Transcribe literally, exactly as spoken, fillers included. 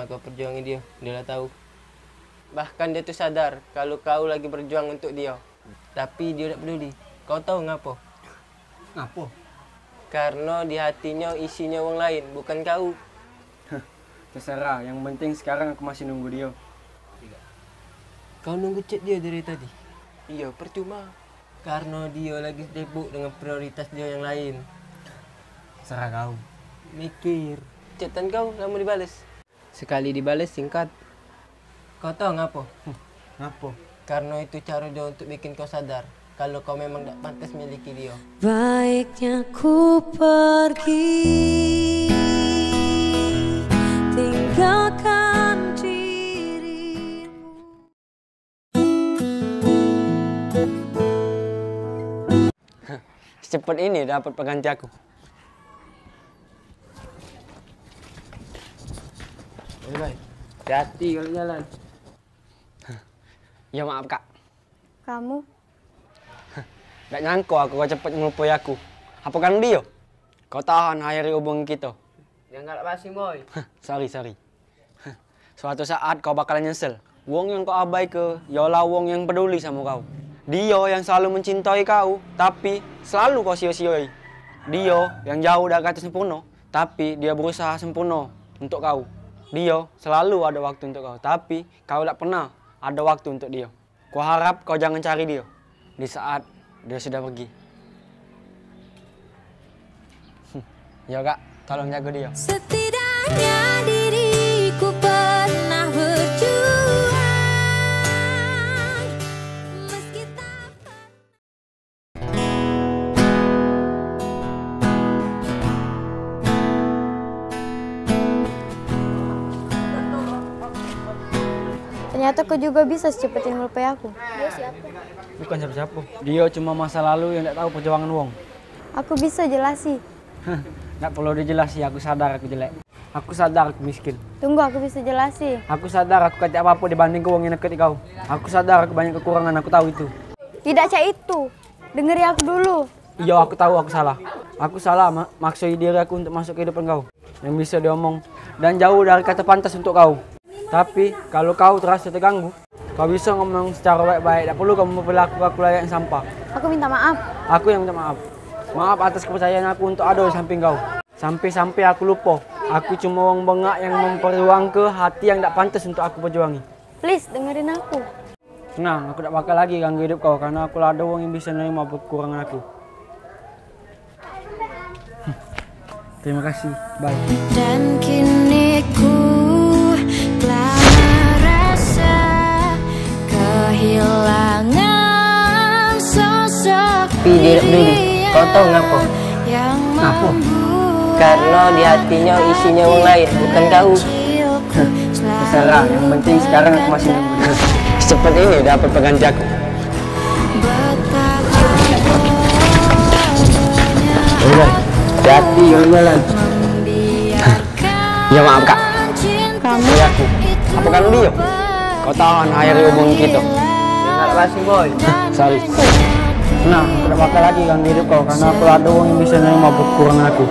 Kau perjuangi dio, dio lah tahu. Bahkan dio tu sadar kalau kau lagi berjuang untuk dio. Tapi dio dak peduli. Kau tahu ngapo? Ngapo? Karno di hatinyo isinyo wong lain, bukan kau. Heh, terserah, yang penting sekarang aku masih nunggu dio. Kau nunggu chat dio dari tadi? Iyo, percuma. Karno dio lagi sibuk dengan prioritas dio yang lain. Serah kau. Mikir. Chatan kau lamo dibales. Sekali dibales singkat. Kau tahu ngapo? Ngapo? Karno itu caro dio untuk bikin kau sadar kalau kau memang dak pantas miliki dio. Baiknya ku pergi, tinggalkan dirimu. Secepat ini dapat pengganti aku. Oi, Bay. Hati-hati kalau jalan. Ya, maaf, Kak. Kamu? Dak nyangko aku kau cepet ngelupoi aku. Apa kan dio? Kau tahan akhiri hubungan kita. Jangan galak basing, Boy. Sorry, sorry. Suatu saat kau bakalan nyesel. Wong yang kau abaike, ialah wong yang peduli samo kau. Dio yang selalu mencintai kau, tapi selalu kau sio-sioi. Dio yang jauh dari kata sempurno, tapi dio berusaha sempurno untuk kau. Dio selalu ada waktu untuk kau, tapi kau dak pernah ada waktu untuk dio. Ku harap kau jangan cari dio di saat dio sudah pergi. Yo, Kak, tolong jago dio. Setidaknya diriku pernah berjuang, meski tak pernah. Ternyata kau juga bisa secepat ini ngelupoi aku. Bukan siapa-siapa. Dio cuma masa lalu yang dak tahu perjuangan wong. Aku bisa jelasi. Dak perlu dijelasi, aku sadar aku jelek. Aku sadar aku miskin. Tunggu, aku bisa jelasi. Aku sadar aku katek apa-apa dibanding ke wong yang deket kau. Aku sadar aku banyak kekurangan, aku tahu itu. Tidak cak itu. Dengeri aku dulu. Iyo, aku tahu aku salah. Aku salah ma- maksoi diri aku untuk masuk kehidupan kau yang bisa diomong dan jauh dari kata pantas untuk kau. Tapi kalau kau terasa terganggu, kau bisa ngomong secara baik-baik. Dak perlu kau memperlaku aku layaknya sampah. Aku minta maaf. Aku yang minta maaf. Maaf atas kepercayaan aku untuk ada di samping kau. Sampai-sampai aku lupa. Aku cuma wong bengak yang memperjuangke hati yang dak pantas untuk aku perjuangi. Please, dengerin aku. Tenang, aku dak bakal lagi ganggu hidup kau karena aku lah ada wong yang bisa nerima kekurangan aku. Terima kasih, bye. Dan kini ku telah merasa kehilangan sosok. Tapi dia tak peduli. Kau tahu ngapo? Ngapo? Karena di hatinya isinya orang lain, bukan kau. Terserah, yang penting sekarang aku masih nunggu dia. Secepat ini dapat pengganti aku. Udah, hati-hati kalau jalan. Ya, maaf, Kak. Kamu? Ya, aku. Apa kan dia? Kau tahan akhir hubungan kita. Jangan basi, Boy. Sorry. Nah, aku dak bakal lagi ganggu hidup kau karena aku ada orang yang bisa nerima kekurangan aku.